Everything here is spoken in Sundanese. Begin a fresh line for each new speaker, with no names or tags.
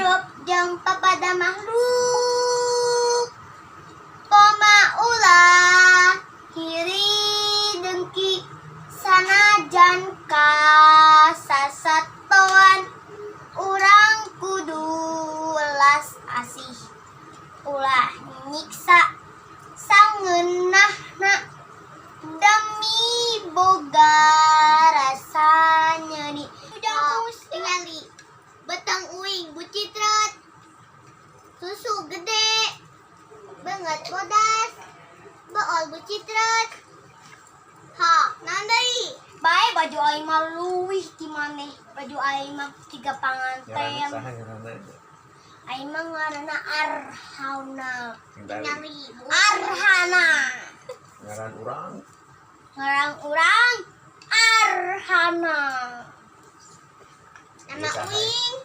Hirup jeung papada makhluk. Koma ulah hiri dengki sanajan kasasatoan, urang kudu welas asih, ulah nyiksa sangeunahna demi boga rasa nyeri. Udah tingali betang uing bucitret, susu gede, beungeut bodas, beol bucitret. Ha, naon deui? Bae, baju aing mah leuwih ti maneh. Baju aing mah tiga panganten.
Ngaranna saha ngaranna?
Aing mah ngaranna Arhana.
Tingali.
Arhana.
Ngaran urang.
Ngaran urang Arhana. Nama
Iya, saha?
uing.